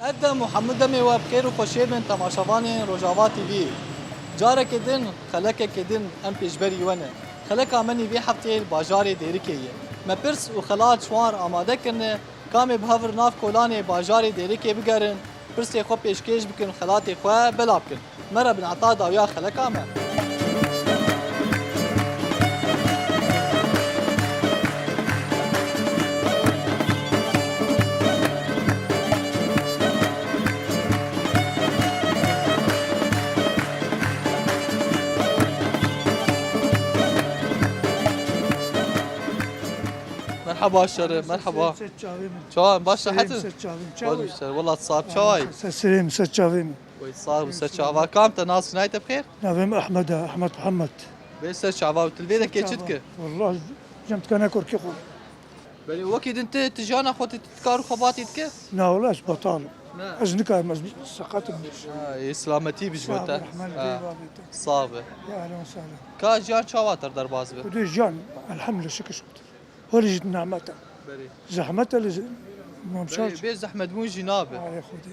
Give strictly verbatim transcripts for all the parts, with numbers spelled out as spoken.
Her dem û hemû demê we bi xêr û xweşiyê bin temaşevanên Rojava T V. Careke din, xelekeke din em pêşberî we ne. Xeleka me nî vê hefteyê li bajarê Dêrikê ye. Me pirs û xelat ji wan re amade kirine, ka em ê bi hev re nav kolanê bajarê Dêrikê bigerin, pirsê xwe pêşkêş bikin, xelatê xwe belav bikin. Me re bin heta dawiya xeleka me. Merhaba şerê, merhaba. Ser çavê min. Çawa, baş Serê min, sehetin? Ser çavê min. Baş Çavê. Şerê, wela sahib çawayî? Ser serê min, ser çavê min. Wey, sağ ol, ser çava. Kam te nas nayê te bixêr? Navê min Ehmed e, Ehmed Muhammed. Bê ser çava, tu li vê de kê çi dike? Wallah, cem dikane korkê xwe. Belê, wekî din ti, ti jiyana xwe ti, ti kar û xebatî dike? Na, wallah, ez betal im. Ne. Ez nikarim, ez seqet im. Ha, ê selametî bijî bo te. Sağ ol, Ehmed, ha. Eyvallah. Sağ be. Ya, ehlen we sehlen. Ka jiyan çawa te derbas be? Xwedê jiyan, elhamdülillah, şikir Xwedê. Holê jî nehmet e. Belê. Zehmet e li mamşar. Belê, bê zehmet bûn jî nabe. Arê Xwedê.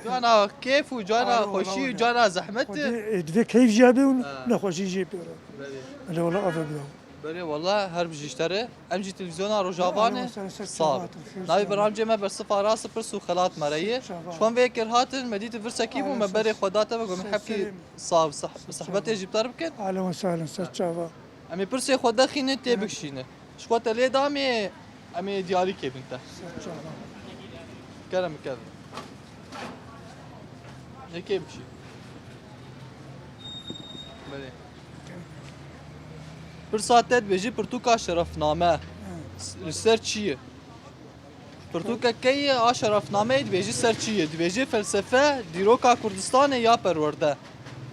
Cana kêf û cana xweşî û cana zehmet e. Xwedê, e, divê keyf jî hebe û nexweşî jî pê re. Belê. Belê wala ava bira. Belê wala her bijî ji te re. Em jî televîzyona Rojava ne. Sağ ol. Navê bernamcê me Bersifa Rast e, pirs û xelat me re ye. Ji xwe em vê kir hatin, me dît virsekî bû, me berê xwe da te ve, got min hepkî sağ ol, seh-, sehbetê jî bi te re bikin. Ahlen we sehlen, ser çava. Em ê pirsê xwe dexînin, tê bikişînin. Ji xwe te lê damê, em ê diyarî kê bin te. Ser çava. Kerem bike. Yekê bikişî. Belê. Pirsa te dibêjî pirtûka şerefname. Hı. S-, li ser çi ye? Pirtûkeke ye, a şerefnameyê dibêjî ser çi ye? Dibêjî felsefe, dîroka Kurdistanê ya perwerde?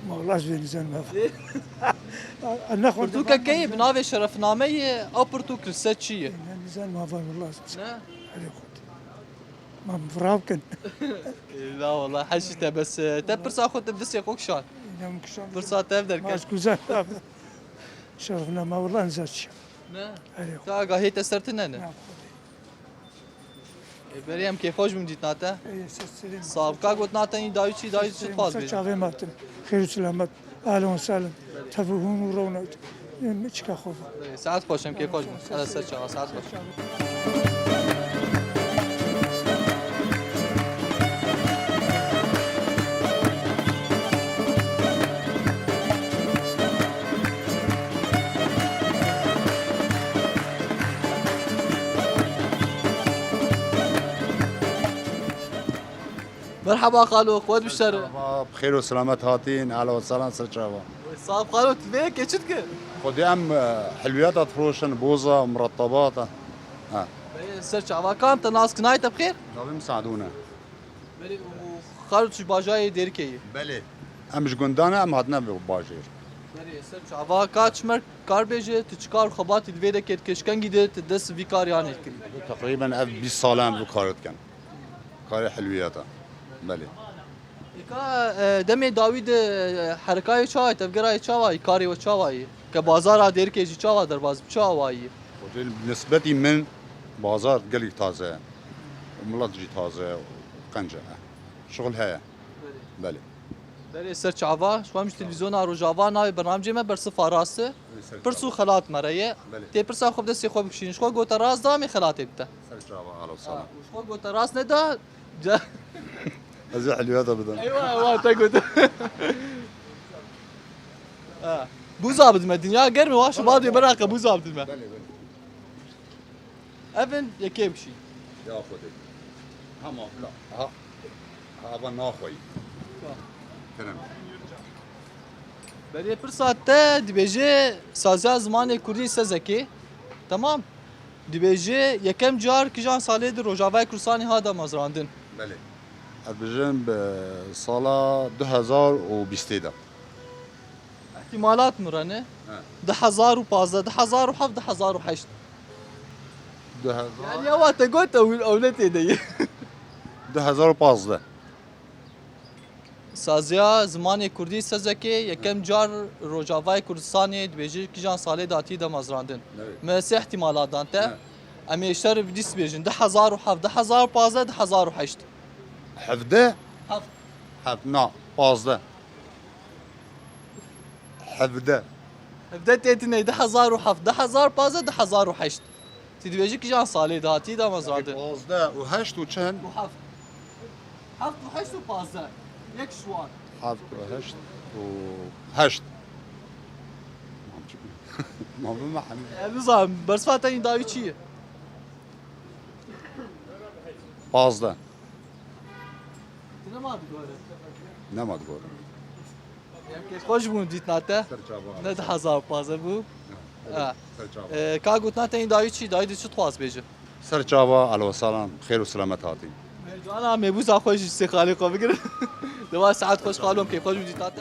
Ma wala ez vê nizanim ev. Pirtûkeke ye, bi navê şerefnameyê, ew pirtûk li ser çi ye? Ne nizanim ev, wala ez. Ne? Erê xwe. Ma min vira bikin. Na wala, heşî te bes, e, te pirsa xwe te distê xwe kişan. Ne min kişan. Pirsa te ev derket. Ma ez kuzen. Şerefname wala niza çi? Ne? Erê xwe. Te agahê te ser tine ne? Na xwe. E, berê em kêfxweş bûn dîtina te. Ey, ser serê min. Sağ ol. Ka gotina te yî dawî çi, dawî çi dixwaz bêjî? Çavê me hatin. Xêr û selamet. Ahlen we sehlen. Tev û hûn û rewna. Em çika xwe ve. Ey, saet xweş, em kêfxweş bûn. Hela ser çava, saet xweş. Merhaba xalo, xwet bi şer. Merhaba, bi xêr û selamet hatîn, ehla we sehlan, ser çava. Sağ ol xalo, tu vê yekê çi dike? Xwedê em, e, hilwiyata difiroşin, boza, murettebata. Ha. Belê, ser çava, kam te nas kinayê te bi xêr? Navê min Sadûn e. Belê, û xalo tu ji bajarê Dêrikê yî? Belê. Em ji gundan e, em hatine bi bajêr. Belê, ser çava, ka çimer kar bêje, tu çi kar û xebatî li vê dekê dike, ji kengî de tu dest vî karê anî dikirî? Teqrîben ev bîst sal e em vî karê dikin. Karê hilwiyata. Belê. Eka, e, demê dawî de, e, herekayê çawa ye, tevgerayê çawa ye, karê we çawa ye? Ke bazara Dêrikê jî çawa derbas bi çi awayî ye? Xwedê nisbetî min bazar gelek taze ye. Milet jî taze ye û qenc e. Şixul heye. Belê. Belê. Belê ser çava, ji xwe em ji televîzyona Rojava navê bernamcê me Bersifa Rast e. Belê ser çava. Pirs û xelat me re ye. Belê. Tê pirsa xwe bi destê xwe bikişînin. Ji xwe gote rast da em ê xelatê bite. Ser çava, alo, salam. Ha, ji xwe gote rast neda. Ez ê hilwiyata bidim. Eywa, eywa, te got. Ha. Bûza bidime, dinya germ e, wa şubat wê beraqe bûza bidime. Belê, belê. Evin yekê bişî. Ya Xwedê. Hema, la, ha, ha, ava naxweyî. Kerem. Berê pirsa te dibêje saziya zimanê kurdî sezekê. Temam. Dibêje yekem car kijan salê di Rojavayê Kurdistanê ha damezrandin. Belê. Ez bijim bi sala du hezar û bîstê de. Îhtimalat min re ne. He. Du hezar û pazdeh, du hezar û heft, du hezar û heşt. Du hezar. Yani ya wa te got ew, ew ne tê de ye. Du hezar û pazdeh. Saziya zimanê kurdî sezekê yekem car Rojavayê Kurdistanê dibêje kijan salê datî damezrandin. Evet. Me sê îhtimalat dan te. Evet. Em ê ji te re bi dîs bêjin. Du hezar û heft, du hezar û pazdeh, du hezar û heşt. Hevdeh? Heft. Heft, na, pazdeh. Hevdeh. Hevdeh tê tine, du hezar û heft, du hezar pazdeh, du hezar û heşt. Ti dibêjî kijan salê de hatî damezrandin? Pazdeh û heşt û çend? Û heft. Heft û heşt û pazdeh. Yek ji wan. Heft û heşt û heşt. Mam çi? Mam bi me hemî. E, bizanim, bersiva te yî dawî çi ye? Pazdeh. Tu nema digore. Nema digore. Em kêfxweş bûn dîtina te. Ser çava. Ne du hezar û pazdeh bû. Ha. Ser çava. E, ka gotina te yî dawî çi? Dawî de çi dixwaz bêje? Ser çava, ehlen we sehlen, xêr û selamet hatî. Mecana me bûza xwe ji sê xalê xwe bigirin. Dewa saet xweş xalo, em kêfxweş bûn dîtina te.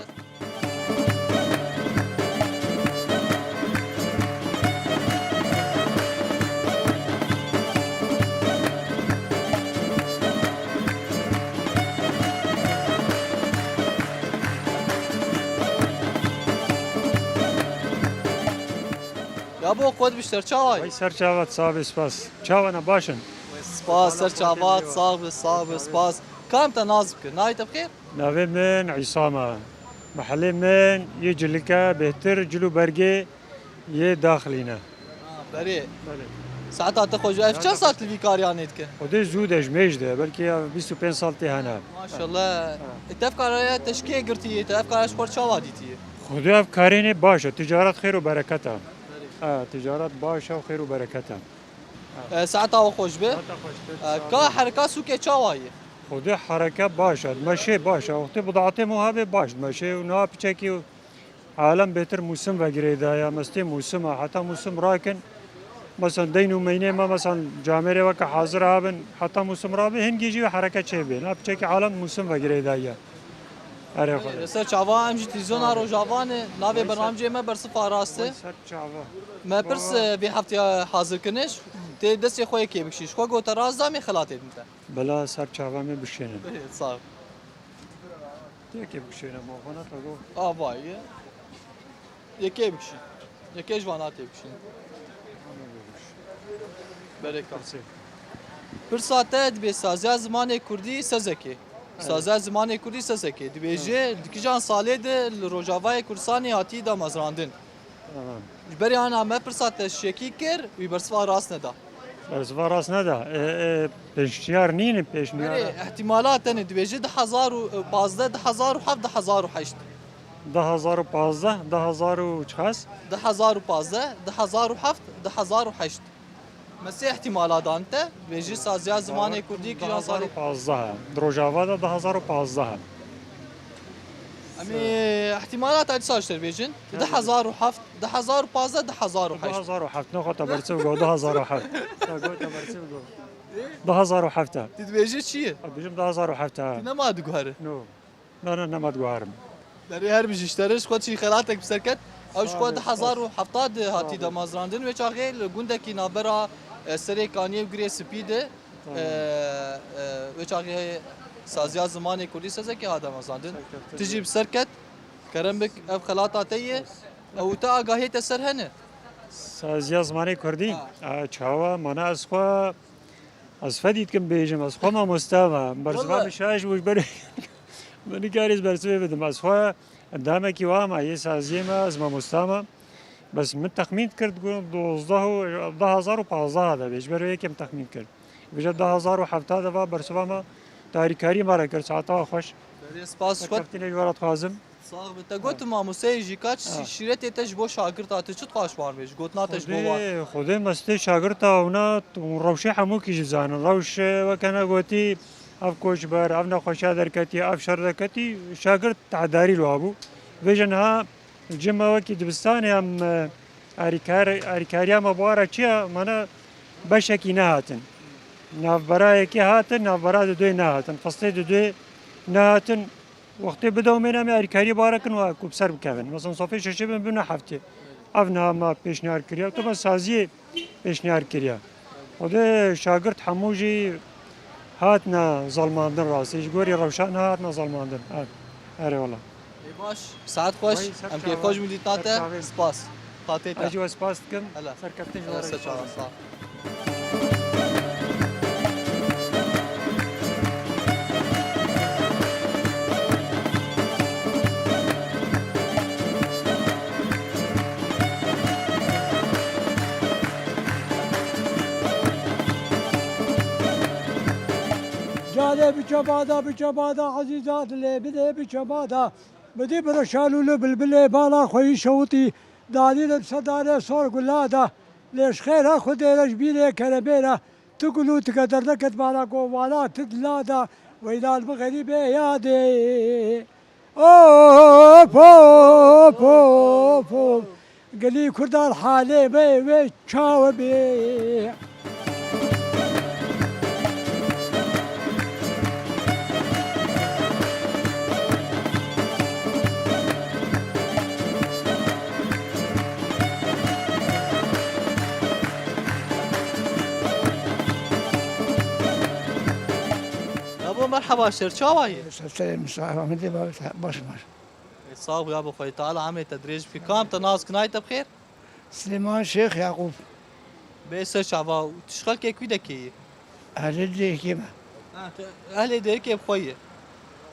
Ya bo, qwet bi, ser çawa yî? Vay ser çava, sax be, spas. Çawa ne, baş in? Spas, ser çava, sax be, sax be, spas. Kam te nas bike? Navê te bi xêr? Navê min Îsa me. Mehelê min yê Cilik e, bêhtir Cil û Bergê yê daxilî ne. Ha, berê. Belê. Saeta te xweş. Ev çend sal tu vî kariyanê dike? Xwedê zû de, ji mêj de, belkî ya bîst û pênc sal tê hene. Maşallah. Ha. E, te ev karaya te ji kê girtiye? Te ev karaya ji xwe çawa dîtiye? Xwedê ev karênê baş e. Ticaret xêr û bereket e. Berê. Ha, ticaret baş e û xêr û bereket e. E, saeta we xweş be. Saeta xweş be, e, sağ ol. Ka hereka sûkê çawa ye? Xwedê hereka baş e, dimeşê baş e. Wextê bidatê mo hebê baş dimeşê û niha piçekî alem bêtir mûsim vegirêdaye, mestê mûsim e. Heta mûsim rakin, mesela deyn û meynê me, mesela camêrê weke hazir abin, heta mûsim rabe, hingî jî hereke çêbê. Niha piçekî alem mûsim vegirêdaye. Erê xwe. Li ser çava em ji televîzyona Rojava ne, navê bernamecê me Bersiva Rast e. Ser çava. Me pirs, e, vê heftê hazir kirine, tê destê xwe yekê bikişî. Ji xwe gote rast da, em ê xelatê bidin te. Bila ser çava me bişênin. Sağ ol. Yekê bikişêne, ma xwe ne te got. A, vay. Yekê bikişî. Yekê ji vana tê bikişîn. Bereka. Pirsê. Pirsa te dibê saziya zimanê kurdî sezekê. Evet. Saziya zimanê kurdî sezekê. Dibêje, evet, di kijan salê de li Rojavayê Kurdistanê hatî damezrandin. Tamam. Ji berê ana me pirsa te şekî kir, wî bersiva rast neda. Bersiva rast neda. E, e, pêşniyar nîne, pêşniyar. Berê, ihtimala tenê dibêje du hezar û pazdeh, du hezar û heft, du hezar û heşt. Du hezar û pazdeh, du hezar û çiqas? Du hezar û pazdeh, du hezar û heft, du hezar û heşt. Me sê ihtimala dan te, dibêje saziya zimanê kurdî kijan salê? Du hezar û pazdeh e. Di Rojava de du hezar û pazdeh e. Em ê ihtimalata dîsa ji te bêjin. Tabii. Du hezar û heft, du hezar û pazdeh, du hezar û heşt. Du hezar û heft, nexwe te bersiv got, du hezar û heft. Te got, te bersiv got. Du hezar û heft e. Tu dibêjî çi ye? Dibêjim du hezar û heft e. Tu nema diguherî? No. Na, na, nema diguherim. Derê her bijî ji te re, ji xwe çi xelatek bi ser ket. Ew ji xwe du hezar û heft de hatî damezrandin. Wê çaxê li gundekî navbera, e, Serê Kaniyê û Girê Spî de, e, e, wê çaxê saziya zimanê kurdî sezekê hat damezrandin. Tu jî bi ser ket, kerem bik, ev xelata te ye. Ew te agahiyê te ser hene? Saziya zimanê kurdî? Ha. A, çawa, mana ez xwe Ez fedî dikim bêjim, ez xwe mamoste me. Bersiva min şaş bû ji ber min nikarî ez bersivê bidim. Ez xwe endamekî wa me yê saziyê me, ez mamosta me. Bes min texmîn dikir, digotin dozdeh û, du hezar û pazdeh de be, ji ber wê yekê min texmîn kir. Vêca du hezar û heft de va bersiva me tarîkarî me re kir, saeta xweş. Belê, spas ji xwe. Serkeftinê ji we re dixwazim. Sax be. Te got mamosteyê jî, ka çi şîretê te ji bo şagirta te, çi dixwaş wan bê, ji gotina te ji bo wan? Xwedê, Xwedê mestê şagirta ewna û rewşê hemûkî jî zanin. Rewş, e, weke ne gotî, ev koçber, ev nexweşiya derketî, ev şer derketî, şagirt tedarî li wa bû. Vêje niha cima wekî dibistanê em, e, Erîkar-, erîkariya me bi wa re çi ye? Mane beşekî nehatin. Navbera yekê hatin, navbera diduyê nehatin. Fistê diduyê nehatin. Wextê bidewmêne em ê erîkariyê bi wa re kin wa ku bi ser bikevin. Mesela sofê şeşê bin bibine heftê. Ev niha me pêşniyar kiriye. Tu me saziyê pêşniyar kiriye. Xwedê şagirt hemû jî Hatine zalmandin rastî. Ji gorî rewşa niha hatine zalmandin. Er, erê wala. Ê baş, saet xweş. Vay, ser çava. Em kêfxweş bûn dîtina te. Ser çavê. Spas. Xatê te. Ez jî we spas dikim. Hele. Serkeftin ji we re. Hele, ser çava, sağ ol. Canê biçe bada, biçe bada, ezîza dilê bidê biçe bada. Bidî bira şalûlê bilbilê bala xwe yî şewitî. Dadî de sedare sor gula da. Lê ji xêra Xwedê re ji bîrê keremê re. Tu gul û tu keder neket bala govana tu dila da. Weylan bi xerîbê yadê. Of, of, of, of. Gilî Kurdan halê me wê çawe bê. Yabo merheba, şer çawa yî? Ser serê min, sağ ol, Ahmetê baş, baş, baş. Ê, sax bû yabo, Xwedê Teala emrê te dirêj bike. Kam te nas kinayê te bi xêr? Silêman Şêx Yaqûb. Bê ser çava, tu ji xelkê kû de kê yî? Ehlê dêrikê me. Ha, tu ehlê dêrikê bi xwe yî.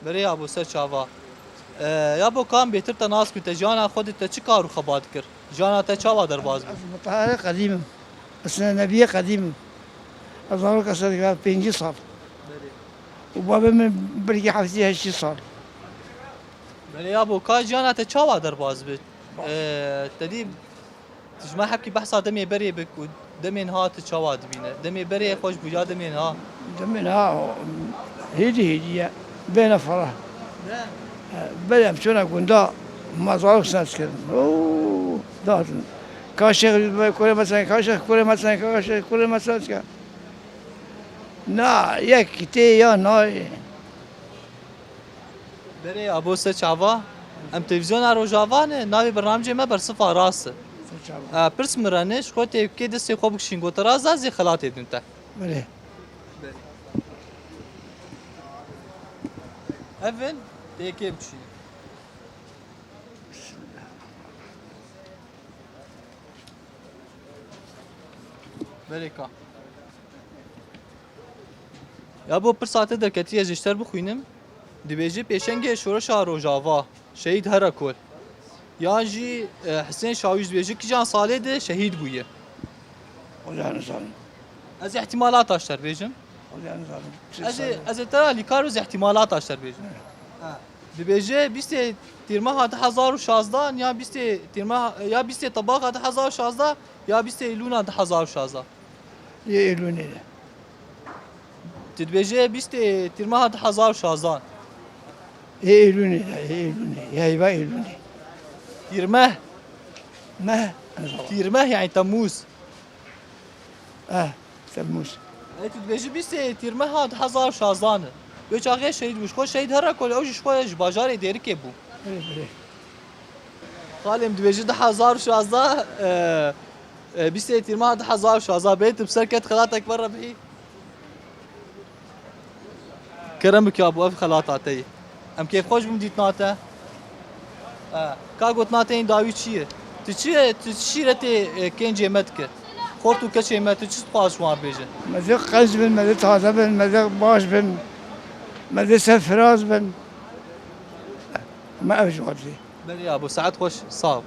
Berê yabo ser çava. E, yabo kam bêtir te nas bike, te jiyana xwe de te çi kar û xebat kir? Jiyana te çawa derbas bû? Ez mutahirê qedîm im. Ez sinenebiyê qedîm im. Ez zarok ez pêncî sal. Berê. Û babê min birkî heftî heştî sal. Belê yabo, ka jiyana te çawa derbas bi? Ee, te dî, tu ji me hebkî behsa demê berê bik û demê niha tu çawa dibîne? Demê berê xweş bû ya demê niha? Demê niha hêdî hêdî ye. Bêne ferah. Ne? Belê em çûna gunda, ma zarok sina dikirin. Oo, datin. Ka şêx kurê me çend, ka şêx kurê me çend, ka şêx kurê me çend. Na, yek tê ya nayê. Berê abo se çava, em televîzyona Rojava ne, navê bernamecê me Bersifa Rast e. Se çava. E, pirs min re ne, ji xwe tê kê destê xwe bikişîn, gote rast, ez ê xelatê din te. Belê. Evin, tê kê bikişîn. Berê ka. Ya bo pirsa te derketiye ji ter bixwînim. Dibêje pêşengê şoreşa Rojava, Şehîd Herakol. Yan jî, e, Hisên Şawîş dibêje kijan salê de şehîd bûye? Xweda nizanim. Ez îhtimalata ji ter bêjim. Xweda nizanim. Ez ê, ez ê te re alîkar û ez îhtimalata ji ter bêjim. Ha. Dibêje bîstê tîrmeha du hezar û şazdehan ya bîstê tîrmeha, ya bîstê tebaxa du hezar û şazdehan ya bîstê îlûna du hezar û şazdehan. Yê Êlûnê de. Tu dibêje bîstê tîrmeha du hezar û şazdehan. Yê Êlûnê de, yê Êlûnê, yê heyva Êlûnê. Tîrmeh. Meh. Tîrmeh yani Temmûz. Eh, Temmûz. E, tu dibêjî bîstê tîrmeha du hezar û şazdehan e. Wê çaxê şehîd bû. Ji xwe şehîd Herakol, ew jî ji xwe ji bajarê Dêrikê bû. Belê, belê. Xalê min dibêjî du hezar û şazdehan, e, e, bîstê tîrmeha du hezar û şazdehan bê tu bi ser ket xelatek me re bihî. Kerem bike abo, ev xelata te ye. Em kêfxweş bûn dîtina te. E, ka gotina te yên dawî çi ye? Tu çi ye? Tu çi şîretê, e, kêncê me dike? Xort û keçê me, tu çi dixwaz ji wan bêje? Me zê qenc bin, me zê taze bin, me zê baş bin, me zê serfiraz bin. Me ev ji wan dibê. Belê yabo, saet xweş, sağ ol.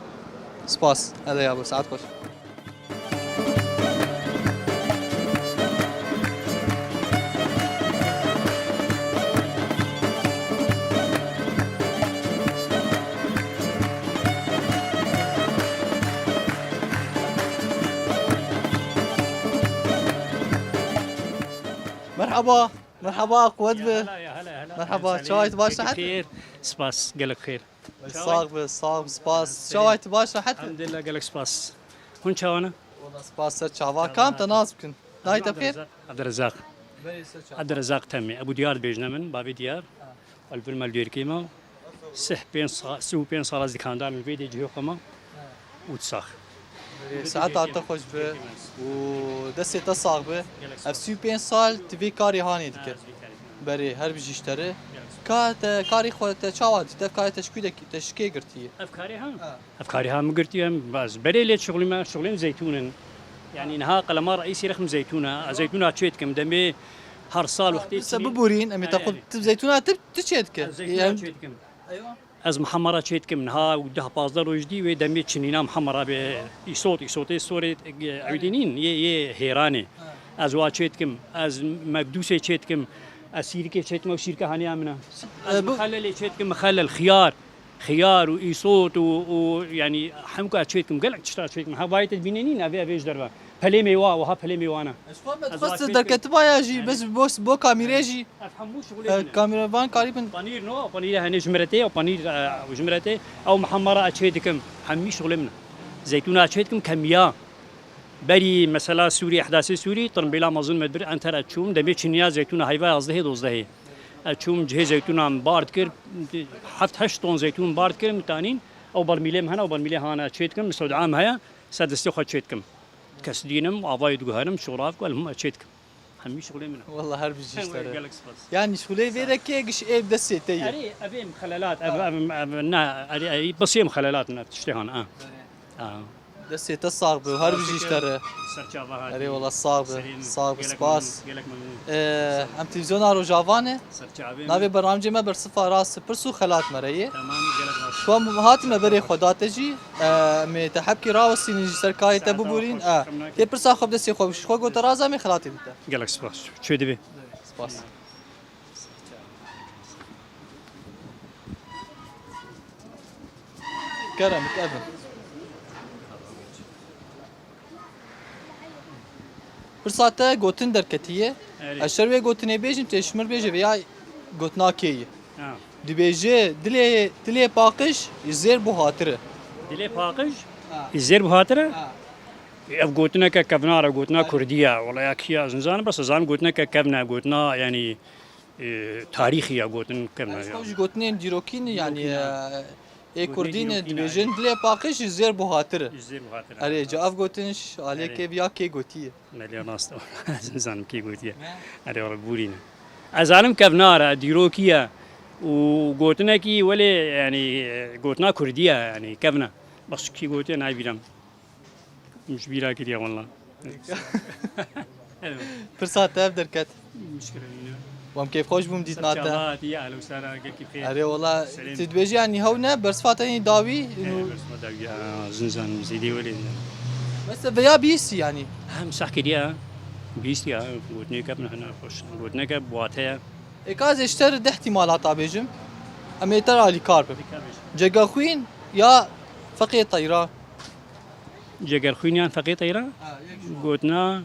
Spas. Hele yabo, saet xweş. Merhaba, merhaba, quwet be. Ya hela, ya hela, hela. Merhaba, çawa yî, baş, rehet? Xêr, spas, gelek xêr. Sax be, sax be, spas. Çawa yî, baş, rehet? Elhamdülillah, gelek spas. Hûn çawa ne? Wala spas ser çava. Kam te nas bikin? Nayê te bi xêr? Abdurrezzaq. Abdurrezzaq. Belê ser çava. Abdurrezzaq Temî. Ebu Diyar dibêjine min, bavê Diyar. Ha. Li vir me li Dêrikê me. Sih pênc sa-, sih û pênc sal ez dikandar im, vê dê cihê xwe me. Ha. Û sax. Belê, saeta te xweş be û destê te sax be. Ev sih û pênc sal tu vê karê hanê dike. Berê, her bijî ji te re. Ka te karê xwe te çawa dît? Ev karê te ji kû de, te ji kê girtiye? Ev karê ha? Ha. Ev karê ha min girtiye, ez berê lê şixulîme, şixulîm zeytûn in. Yanî niha qelema reîsî rexim zeytûn e. Ez zeytûna çê dikim, demê her sal wextê. Pir se çinî. Biborîn, em ê te xwe, tu zeytûna tu, tu çê dike? Ez zeytûna çê dikim. Eywa. Ez mihemera çê dikim, niha deh pazdeh roj dî wê demê çinîna mihemera be, îsot, îsotê sorê, e, ewîdî nîn, yê, yê hêranê. Ha. Ez wa çê dikim, ez mekdûsê çê dikim, Ez sîrikê çêdikim, ew sîrike haniya min e. Ez E, bu mixelelê çêdikim, mixelel, xiyar. Xiyar û îsot û, û, yanî, hemûka çêdikim, gelek tişta çêdikim. Hevayê te dibînê nîn, ev ê, ev ê ji derve. Pelê mêwa, wiha pelê mêwan e. Ez xwe me Ez dixwest çêdikim. Derketiba ya jî, Yani, bes bo, bo kamîrê yani, jî. Ev hemû şixulê E, min e. Kamîrevan karî bin. Panîr no, panîrê henê ji min re tê, ew panîr, e, ji min re tê. Ew mihemara ez çêdikim. Hemî şixulê min e. Zeytûna ez çêdikim, kemiya. Berî mesela Sûrî, ehdasê Sûrî, tirmbêla mezin me dibir, enter ez çûm, demê çiniya zeytûna heyva yazdehê dozdehê. Ez çûm cihê zeytûnan bar dikir, heft heşt ton zeytûn bar dikir, min tanîn, ew bermîlê min hene, ew bermîlê hane çêdikim, mistewdea min heye, ser destê xwe çêdikim. Kes dînim, avayê diguherim, şorav ku elhum çêdikim. Hemî şixulê min e. Wallah her bijî ji te re. Gelek spas. Yani şixulê vê de kê giş ê bi destê te ye. Erê, ev ê mixelelat, ev, ev, ev, ne, erê, erê, bes ê mixelelat min e, tiştê han, ha. Erê. Ha. Destê te sax be, her bijî ji te re. Serçava hatî. Erê, wala sax be, Serê min. Sax be, gelek spas. Memnun, gelek memnun. Ee, Sağ ol. Em televîzyona Rojava ne. Serçavê min. Navê bernamcê me Bersifa Rast, pirs û xelat me re ye. Tamam, gelek rast. Şu an hatime berê xwe da te jî. Ee, em ê te hebkî rawestînin ji ser karê te bibûrîn. Saeta xwe Ee, tê pirsa xwe bi destê xwe bişî. Xwe gote raza me xelatê dite. Gelek spas. Çê divê. Spas. Kerem, ev in. Pirsa te gotin derketiye. Erê. Ez şer wê gotinê bêjim, tê ji min bêje vêya gotina kê ye. Ha. Dibêje, dilê, dilê paqij zêr buhatir e. Dilê paqij Ha. zêr buhatir e? Ha. Ev gotineke kevnar e, gotina Erê. Kurdî ye. Wela ya kî ye, ez nizanim, bes ez zanim gotineke kevn e, gotina, yanî, e, tarîxî ya gotin kevn e. Ez xwe ji gotinên dîrokî ne, yanî, Dîrokî ne. E, ê Gotinê kurdî ne, dîrokî ne, dibêjin erê. Dilê paqij ji zêr buhatir e. Ji zêr buhatir e. Erê, ca ev gotin ji aliyê Erê. Kê viya kê gotiye? Belê rast e. Ez nizanim kê gotiye. Ne? Erê, wala bûrî ne. Ez zanim kevnar e, dîrokî ye. Û gotinekî welê, yanî, e, gotina kurdî ye, yanî, kevn e. Bes kî gotiye, nayê bîra min. Min ji bîra kiriye wela. Pirsa te ev derket. Muşkile nîne. Wem kêfxweş bûm dîtina te. Serçava hatiye, ehlo sera, gelkî xêr. Erê wela, Selim. Tu dibêjî yanî hew ne, bersifa te nî dawî, He, û bersifa dawî, ha, zin zan, zêdî welê. Bes te veya bîstî yanî. Hem sah kiriye, bîstî ya, gotinê ke min hene xweş, gotineke buate ye. Êka ez ê ji te re deh tîmalata bêjim. Em ê te re alîkar bim. Alîkar bêjim. Cegerxwîn ya feqê teyra. Cegerxwîn yan feqê teyra? Ha, yek ji wan. Gotina,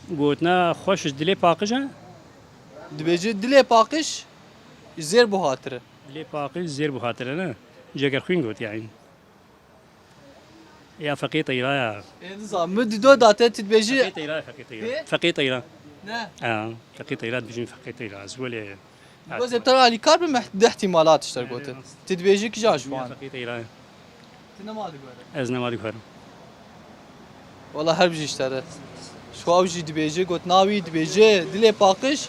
gotina xweş ji dilê paqij e? Dibêje dilê paqij zêr buhatir e. Dilê paqij zêr buhatir e, ne? Cegerxwîn got yani. Ya feqê teyra ya. Ê, nizam, min dido date, tu dibêjî. Feqê teyra, feqê teyra. Ê? Feqê teyra. Ne? Ha, feqê teyra, dibêjin feqê teyra. Ez welê Goz ê te re alîkar bim, deh tîmalat ji te gotin. Tu dibêjî kîjan ji wan? Feqî teyra ye. Tu nema diguherim. Ez nema diguherim. Wela her bijî ji te re. Ji xwe ew jî dibêje, gotina wî dibêje, dilê paqij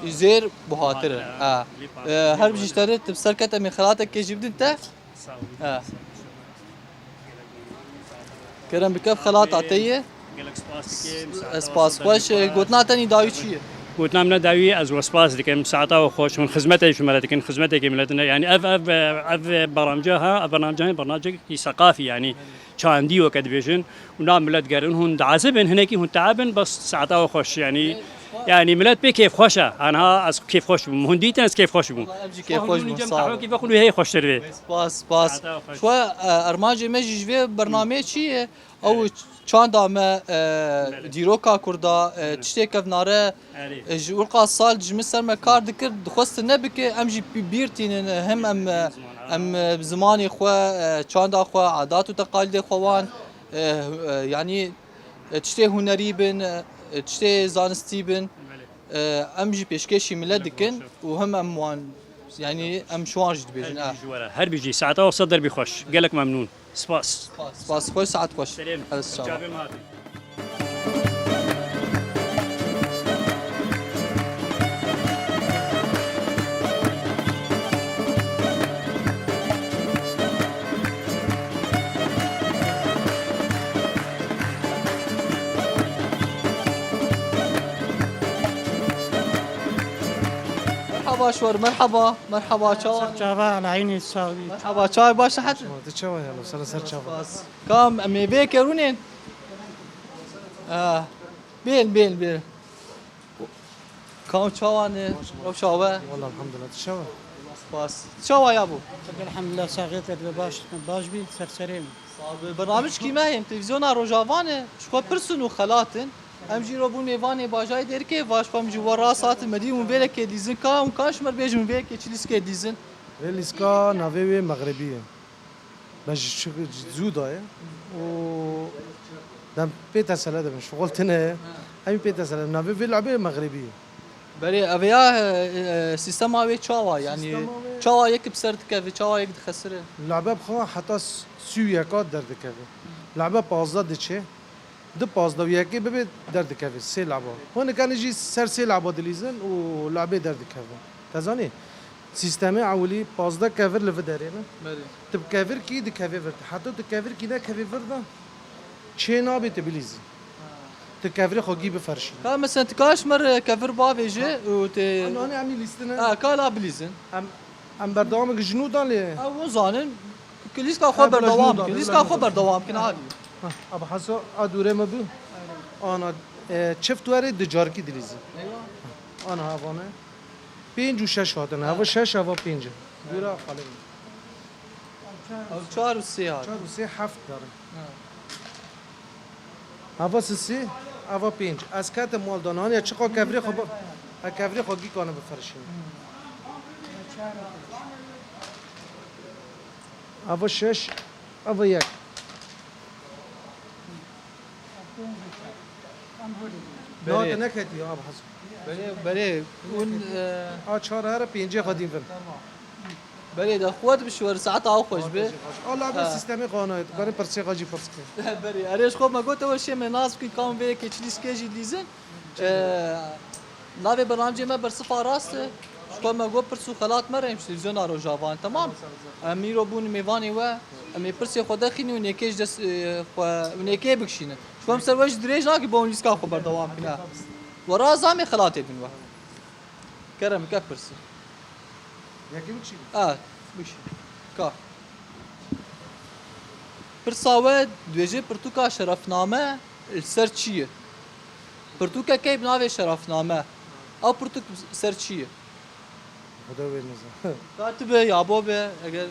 zêr buhatir e. Ha. E, her bijî ji te re, tu bi ser ket em ê xelatekê jî bidin te. Sağ olun. Ha. Kerem bike, xelata te ye. Gelek spas dikim. Ez spas xweş. Gotina te nî dawî çi ye? Gotina min dawî, ez we spas dikim. Saeta we xweş. Hûn xizmetê ji me re dikin, xizmetekê miletine. Yani ev, ev, ev bernamca ha, ev bernamca, bernamcekî seqafî yani. Çandî weke dibêjin. Û na milet gerin hûn diazibin, hinekî hûn teabin, bes saeta we xweş. Yani, yani milet pê kêfxweş e. Anha ez kêfxweş bûm. Hûn dîtin ez kêfxweş bûm. Wala em jî kêfxweş bûn, sağ ol. Hûn cem hewkî vexwin wê hê xweştir bê. Spas, spas. Saeta we xweş. Xwe, e, armancê me jî ji vê bernameyê çi ye? Ew çanda me, e, dîroka Kurda, e, tiştê kevnare, e, ji urqa sal ji min ser me kar dikir, dixwestin nebike, em jî bî-, bîr tînin, e, hem em, e, em, e, bi zimanê xwe, e, çanda xwe, adat û teqalîdê xwe wan, e, e, yanî, e, tiştê hunerî bin, e, tiştê zanistî bin. E, em jî pêşkêşî milet dikin û hem em wan, yanî em ji wan jî dibêjin. Her bijî ji we re. Her bijî, saeta we ser derbî xweş. Gelek memnûn. Spas. Spas, spas xweş, saet xweş. Selam. Hadi, sağ ol. Çavê me hatî. Merhaba şwer, merhaba, merhaba, çawa? Ser çava, ala eynî sağ bî. Merhaba, çawa, baş, sihet? Di çawa ya, ser, ser çava. Spas. Kam, em ê vê kerûnên? Ah, bêl, bêl, bêl. Kam çawa ne? Rewşa we? Wala elhamdulillah, tu çawa? Spas. Çawa ya bû? Elhamdulillah, saxiyet et ve baş, baş bî, serserê min. Sağ ol. Bernamij kî me hêm, televîzyona Rojava ne, ji xwe pirsin û xelatin. Em jî ro bûn mêvanê bajarê Dêrikê, va ji xwe em jî we rast hatin, me dî hûn vêlekê dîzin ka, hûn ka ji me re bêjin hûn vêlekê çi lîskê dîzin? Vê lîska navê wê Mexribî ye. Me ji çi-, ji zû daye û dem pê tesele dibin, şixul tune ye. Em pê tesele, navê vê lubê Mexribî ye. Berê, ev ya, e, e, sîstema wê çawa, yanî Sîstema wê çawa yek bi ser dikeve, çawa yek dixesire? Lube bi xwe heta s-, sî û yeka derdikeve. Lube pazdeh diçe, di pazdeh û yekê bibe derdikeve, sê lube. Hûn nikanî jî ser sê lube dilîzin û lubê derdikeve. Te zanî? Sîstemê ewilî pazdeh kevir li vir derê ne. Berê. Tu bi kevirkî dikevê vir. Heta tu kevirkî nekevê vir de çê nabê tu bilîzî. Tu kevirê xwe gî biferşî. Ka mesela tu kaş mer kevir bavêje û te Em, em lîstine. Ha, ka la bilîzin. Em, em berdewam ji nû dan lê. Ha, hûn zanin. Ki lîska xwe Ha, bila berdewam ji nû kin. dan, Lîska bila xwe ji nû dan. berdewam kin, hadi. Ha, Abi Haso, a dûrê me bû. Ana, e, çift were di carkî dilîzî. Eywa. Ana havane. Pênc û şeş hatine. Hava şeş, hava pênc e. Dûra xalê. Ew çar û sê hat. Çar û sê heft dare. Ha. Hava sisê, hava pênc. Ez ketim mal dan. Haniye çiqa kevirê xwe ba-, ha, kevirê xwe gîkane biferşîne. Hava şeş, hava yek. Na, Berê. te neketiye, Abi Hasan. Berê, berê, hûn, e, A çar here pêncê xwe dîn vin. Berê de xwe dibişwere, saeta ew xweş be. Allah be Ha. sîstemê xwe anayê. Berê pirsê xwe jî pirs ke. Berê, erê ji xwe me got, ew şê me nas bikin, kam vê yekê çilîskê jî dîzin. E, navê bernamcê me Bersifa Rast e. Ji xwe me got pirs û xelat me re, em ji televîzyona Rojava in, temam? Em îro bûn mêvanê we, em ê pirsê xwe derxînin û nêkê ji dest, e, xwe, û nêkê bikişînin. Ji xwe em ser we jî dirêj nakin, bo hûn lîska xwe berdewam kin, ha. We rast da em ê xelatê bidin we. Kerem, ke pirsî. Yekê bikişînin. Ha, bikişînin. Ka. Pirsa we dibêje pirtûka Şerefname li ser çi ye? Pirtûkekê bi navê Şerefname. Ew pirtûk ser çi ye? Xweda wê nizam. Ka tu be, ya bo be, eger,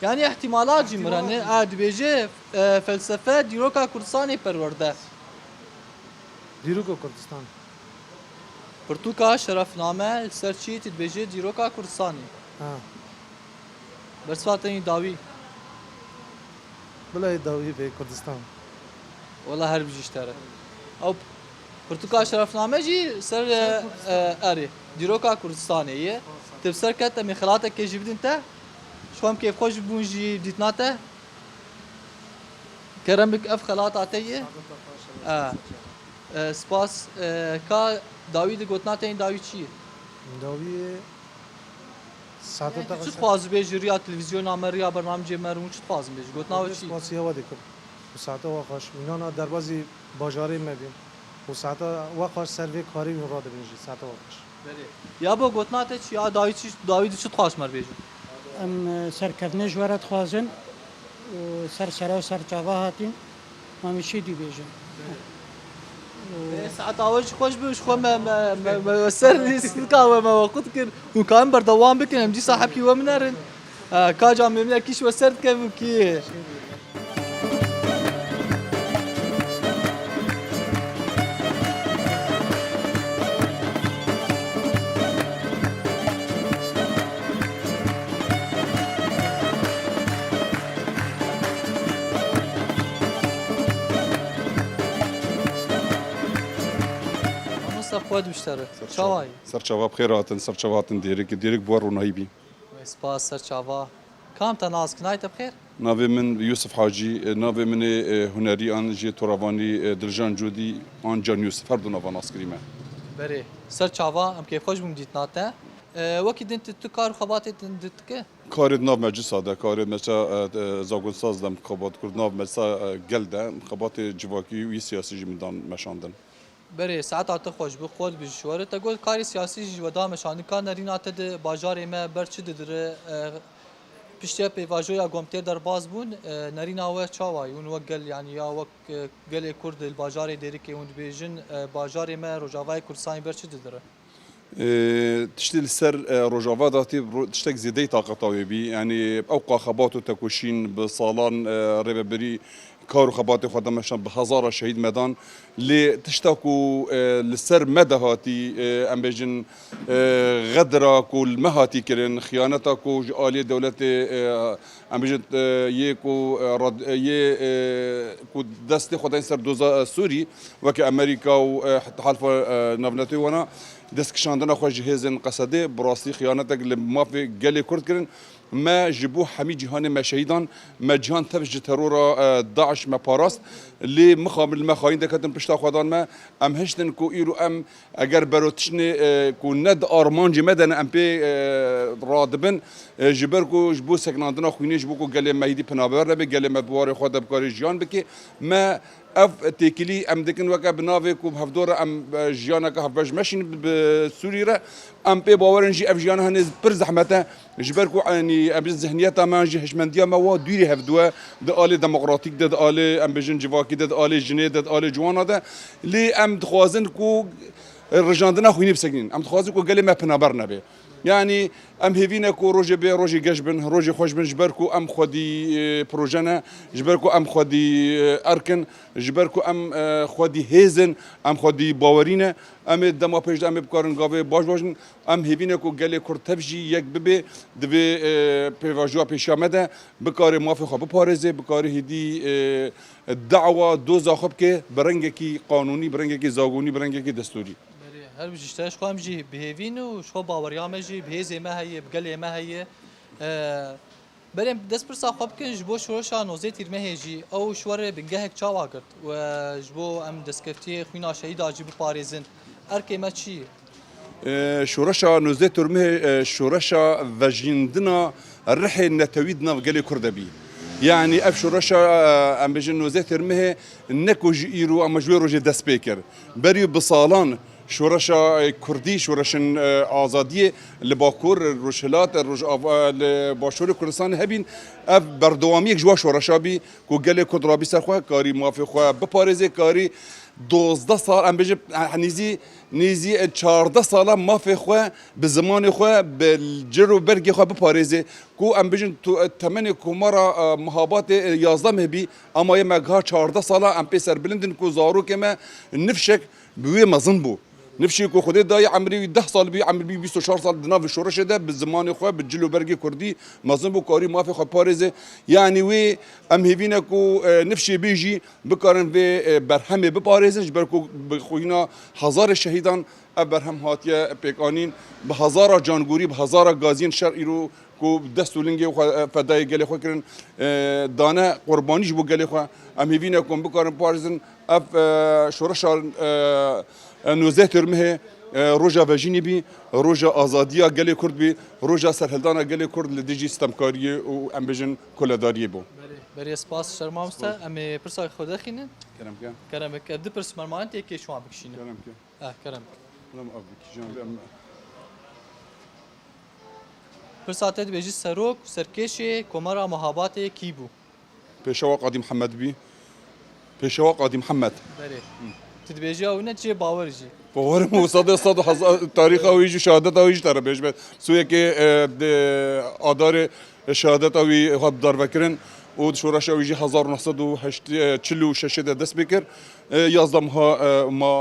yanî ihtimalat jî mire ne. Ihtimalat jî. A, dibêje, e, felsefe dîroka Kurdistanê perwerde. Dîroka Kurdistan. Pirtûka Şerefname li ser çi tu dibêje dîroka Kurdistanê? Ha. Bersiva te yî dawî. Bila yê dawî be Kurdistan. Wela her bijî ji te re. Ew pirtûka Şerefname jî ser, e, e, erê, dîroka Kurdistanê ye. Tu bi ser ket em ê xelatekê jî bidin te. Ji xwe em kêfxweş bûn jî dîtina te. Kerem bik ev xelata te ye. E, e, spas, e, ka dawî di gotina te yên dawî çi ye? Dawî Saeta Yanî te tu çi dixwazî bêjî riya televîzyona me, riya bernamcê me, hûn çi dixwazin bêjî? Gotina we çi? Spasiya we dikim. Û saeta we xweş. Mînana derbazî bajarê me bîn. Û saeta we xweş ser vê karê wî radibin jî. Saeta we xweş. Belê. Ya bo gotina te çi ya dawî çi, dawî di çi dixwaz me bêjin? Em, e, serkeftinê ji we re dixwazin. Û ser sere û ser çava hatîn. Ma min çi dî bêjim? Ê, saeta we jî xweş be, ji xwe me, me, me, me ser lîstika we me we qut kir. Hûn karin berdewam bikin, em dîsa hepkî we minerin. E, ka ca mêmine kî ji we ser dikevin kî. Mamosta xwe dibiştere. Ser çawa. Çawa yî? Ser çava bi xêr hatin, ser çava hatin Dêrik. Dêrik bi we ronahî bî. Spas, ser çava. Kam te nas kir, nayê te bi xêr? Navê min Yusuf Hacî, e, navê min ê, e, hunerî an jê toravanî, e, Diljan Cûdî an Can Yusuf, her du nava nas kirî me. Berê, ser çava, em kêfxweş bûn dîtina te. E, wekî din tu, tu kar û xebatê din dike? Karê di nav meclisa de, karê mesela, e, e, zagonsaz de min xebat kir, di nav meclisa, e, gel de min xebatê civakî û yê siyasî jî min dan meşandin. Berê, saeta te xweş bi, xwe dibî ji we re. Te got karê siyasî jî ji we da meşandin, ka nerîna te di bajarê me ber çi didire? E, piştî pêvajoya ku em tê derbas bûn, e, nerîna we çawa ye? Hûn wek gel, yanî ya wek, e, gelê Kurd li bajarê Dêrikê hûn dibêjin, e, bajarê me Rojavayê Kurdistanê ber çi didire? E, tiştê li ser, e, Rojava de hatî ro-, tiştek zêdeyî taqeta wê bî. Yanî ew qa xebat û tekoşîn bi salan, e, rêvebirî kar û xebatê xwe de meşand, bi hezara şehîd me dan. Lê tişta ku, e, li ser me de hatî, e, em bêjin, e, xedira ku li me hatî kirin, xiyaneta ku ji aliyê dewletê, e, em bêjin, e, yê ku, e, rad-, e, yê, e, ku destê xwe dayîn ser doza, e, Sûrî, weke Amerîka û, e, heta Halifa, e, Navnetewî wana dest kişandina xwe ji hêzên Qesedê, bi rastî xiyanetek li mafê gelê Kurd kirin. Me ji bo hemî cîhanê me şehîdan, me cîhan tev ji terora, e, DAIŞ me parast. Lê mixabin li me xayîn deketin pişta xwe dan me. Em hiştin ku îro em eger berotişnê, e, ku ne di armancê me de ne em pê, e, radibin, e, ji ber ku ji bo sekinandina xwînê, ji bo ku gelê me hêdî penaber nebe, gelê me bi warê xwe de bikarê jiyan bike. Me ev têkilî em dikin weke bi navê ku bi hevdor re em, e, jiyaneke hevbeş meşîn bi Sûrî re. Em pê bawer in jî ev jiyana hene pir zehmet e. Ji ber ku, yanî, em zihniyeta me, jî hişmendiya me wa dûrî hevdu e. Di alê demokratîk de, di alê, em bêjin, civakî de, di alê jinê de, di alê ciwana de. Lê em dixwazin ku rijandina xwînê bisekinîn. Em dixwazin ku gelê me penaber nebe. Yanî em hêvî ne ku rojê bê, rojê geş bin, rojê xweş bin, ji ber ku em xwedî, e, proje ne, ji ber ku em xwedî, e, erk in, ji ber ku em, e, xwedî hêz in, em xwedî bawerî ne. Em ê dema pêş de em ê bikarin gavê baş baş in. Em hêvî ne ku gelê Kurd tev jî yek bibe, divê, e, pêvajoya pêşiya me de bikare mafê xwe biparêze, bikare hêdî, e, dawa doza xwe bike bi rengekî qanûnî, bi rengekî zagonî, bi rengekî destûrî. Berê, her bijî ji te, ji xwe em jî bi hêvî ne û ji xwe baweriya me jî bi hêzê me heye, bi gelê me heye. E, Berê em dest pirsa xwe bikin ji bo şoreşa nozdeh Tîrmehê jî, ew ji we re bingehek çawa girt? Û, e, ji bo em destkeftiyê xwîna şehîda jî biparêzin, erkê me çi ye? E, şoreşa nozdeh Tîrmehê, e, şoreşa vejîndina rihê netewî di nav gelê Kurd de bî. Yanî ev şoreşa, e, em bêjin nozdeh Tîrmehê ne ku ji îro ama ji wê rojê dest pê kir. Berî bi salan şoreşa, e, kurdî, şoreşên, e, azadiyê li Bakur, Rojhilat, Rojava, li Başûrê Kurdistanê hebîn. Ev berdewamiyek ji wa şoreşa bî ku gelê Kurd rabî ser xwe, karî mafê xwe biparêzê, karî dozdeh sal, em bêjin, e, nêzî, nêzî, e, çardeh sala mafê xwe bi zimanê xwe, bi cil û bergê xwe biparêzê. Ku em bêjin tu, e, temenê Komara, e, Mihabatê, e, yazdeh meh bî, ama yê me giha çardeh sala em pê serbilind in ku zarokê me nifşek bi wê mezin bû. Nifşê ku Xwedê dayê emrê wî deh sal bî, emr bî bîst û çar sal di nav şoreşê de bi zimanê xwe, bi cil û bergê kurdî mezin bû, karî mafê xwe parêze. Yanî wê em hêvî ne ku, e, nifşê bê jî bikarin vê, e, berhemê biparêzin, ji ber ku bi xwîna hezarê şehîdan ev berhem hatiye pêkanîn. Bi hezara cangorî, bi hezara gaziyên şer îro ku dest û lingê xwe, e, fedayê gelê xwe kirin, e, dane qurbanî ji bo gelê xwe. Em hêvî ne ku em bikarin parêzin. Ev, e, şoreşa, e, e, nozdeh Tîrmehê, e, roja vejînî bî, roja azadiya gelê Kurd bî, roja serhildana gelê Kurd li dijî stemkariyê û em bêjin koledariyê bû. Berê, berê spas şermamoste. Spas. Em ê pirsa xwe derxînin. Kerem ke. Kerem ke. Du pirs mermanên têkê şiwan bikişînin. Kerem ke. Eh, kerem. Lem ev bikişînin, lem. Pirsa te dibêjî serok, serkêşê Komara Mihabatê kî bû? Pêşewa Qadî Mihemed bî. Pêşewa Qadî Mihemed. Berê. Tu dibêjî ew ne çi bawer jî. Bawerim û sedê sed û hezar tarîxa wî jî, şehadeta wî jî te re bêjme. Sûyekê, e, de, Adarê, e, şehadeta wî hat darvekirin û di şoreşa wî jî hezar û neh sed û heştê, e, çil û şeşê de dest pê kir. E, yazdeh meha, e, ma,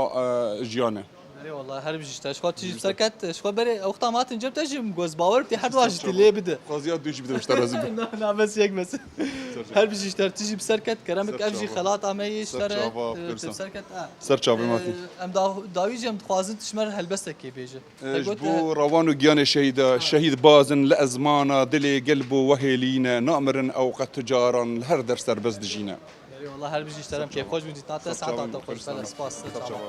e, jiyane. Erê wala her bijî ji te. Ji xwe tijî bi ser ket. Ji xwe berê ew wexta ma hatin cem te jî min got bawer tê her du jî tê lê bide. Xwaziya du jî bide ji te re zî. Na, na, bes yek bes. Her bijî ji te, tijî bi ser ket. Kerem bik ev jî xelata me yê ji te re, e, tê bi ser ket. Ser çavê ma tê. Em da-, dawî jî em dixwazin tu ji me re helbestekê bêje. E, ji bo rewan û giyanê şehîda, şehîd bazin li ezmana dilê gel bo wehêlîne, namirin ew qet tu caran li her der serbest dijîne. Berê wala her bijî ji te re, em kêfxweş bûn dîtina te, saeta te xweş. Bele spas, ser çava.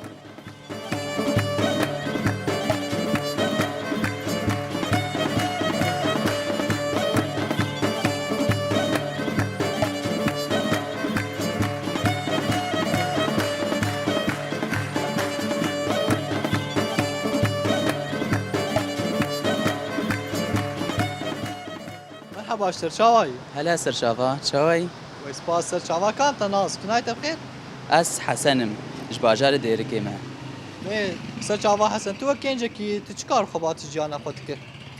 Merheba, ji te re çawa yî? Hele ser çava, çawa yî? Wey spas, ser çava. Kam te nas, tu nayê te bi xêr? Ez Hesen im, ji bajarê Dêrikê me. Ê, ser çava Hesen, tu wek gencekî tu çi kar xwe ba tu jiyana xwe dikir?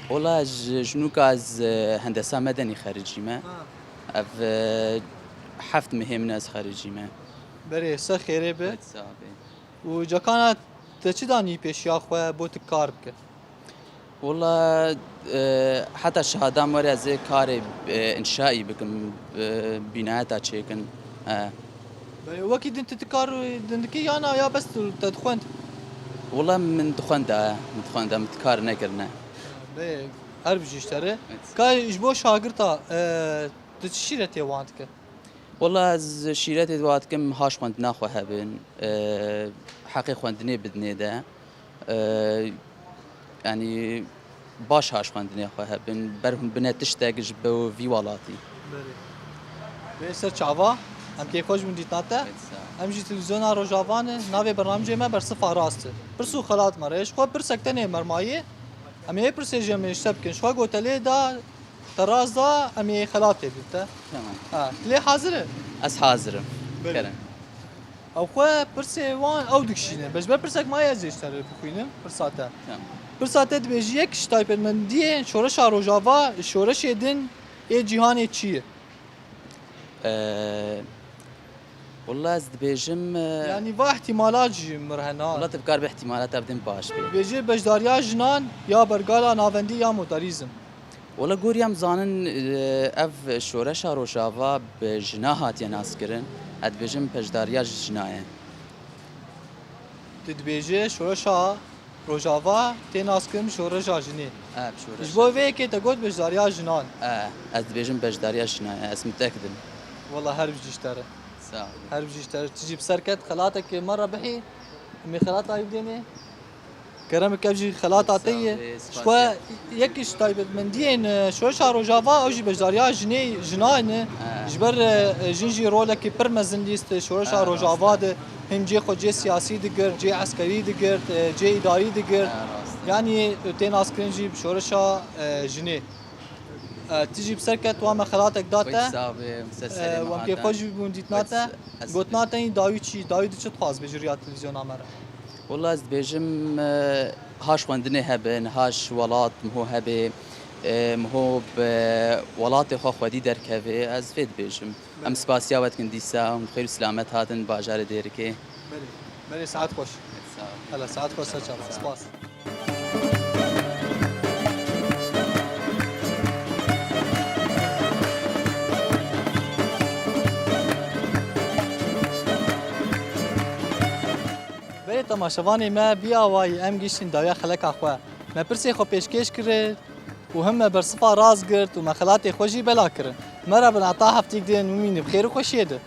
Wela ji, ji nûka ez, e, hendesa medenî xericî me. Ha. Ev, e, heft mihê min ez xericî me. Berê, ser xêrê be. Sax be. Û cakana te çi danî pêşiya xwe bo tu kar bike? Wela, e, heta şahadan were ez ê karê, e, înşaî bikim, e, bînayeta çêkin. E. Belê, wekî din tu, tu kar din dikî yana ya bes tu te dixwend? Wela min dixwenda, min dixwenda, min kar nekirine. Belê, her bijî ji te re. Evet. Ka ji bo şagirta, e, tu çi şîretê wan dike? Wela ez şîretê dua dikim, haş xwendina xwe hebin, e, heqê xwendinê bidinê de, e, yanî baş haş xwendinê xwe hebin, ber hûn bine tiştek ji bo vî welatî. Belê. Wê ser çava, em kêfxweş bûn dîtina te. Evet, sağ ol. Em jî televîzyona Rojava ne, navê bernamijê me Bersifa Rast e. Pirs û xelat me re. Ji xwe pirsek tenê mermayê, em ê pirsê jî em ê ji te bikin. Ji xwe gotelê da, Te rast da, em ê xelatê bidin te. Tamam. Ha, tu lê hazir e? Ez hazir im. Belê. Kerem. Ew xwe pirsê wan ew dikişîne. Be ji ber pirsek maye ez ê ji te re bixwînim, pirsa te. Tamam. Pirsa te dibêjî yek ji taybetmendiyên şoreşa Rojava, şoreşê din ê cîhanê çi ye? Ee, Wela ez dibêjim, e, Yanî va ihtimalat jî mir hena. Wela tu bikar bi ihtimalata bidin baş be. Dibêje beşdariya jinan ya bergala navendî ya modarîzm. Wela gorî em zanin, e, ev şoreşa Rojava bi jina hatiye naskirin. Ez dibêjim beşdariya ji jina ye. Tu dibêje şoreşa Rojava tê naskirin bi şoreşa jinê. E, bi şoreşa. Ji bo vê yekê te got beşdariya jinan. E, ez dibêjim beşdariya jinan, e, ez mutekid im. Wela her bijî ji te re. Sağ ol. Her bijî ji te re. Tu jî bi ser ket, xelatekê me re bihî. Em ê xelata wî bidênê. Kerem bike, ev jî xelata te ye. Sağ ol, spas. Ji xwe yek ji taybetmendiyên, e, şoreşa Rojava, ew jî beşdariya jinê, jinan e. E. Ji ber, e, jin jî rolekî pir mezin lîst şoreşa Rojava de. Hin cê xwe cê siyasî digirt, cê eskerî digirt, e, cê îdarî digirt. Ha, rast e. Yanî, e, tê naskirin jî bi şoreşa, e, jinê. E, tu jî bi ser ket, wan me xelatek da te. Wek sax be, em ser serê me hate. E, wan kêfxweş bûn dîtina te. Gotina te yî dawî çi? Dawî tu çi dixwaz bêjî riya televîzyona me re? Wela ez dibêjim, e, haş xwendinê hebe, niha ji welat miho hebe, e, miho bi welatê xwe xwedî derkeve, ez vê dibêjim. Em spasiya we dikin dîsa, hûn bi xêr û silamet hatin bajarê Dêrikê. Belê, belê, saet xweş. Sağ ol. Hele, saet xweş, ser çava. Spas. Belê temaşevanê me, vî awayî em gihîştin dawiya xeleka xwe. Me pirsê xwe pêşkêş kirin û him me bersiva rast girt û me xelatê xwe jî bela kirin. Me re bin heta hefteyek din bimînin bi xêr û xweşiyê de.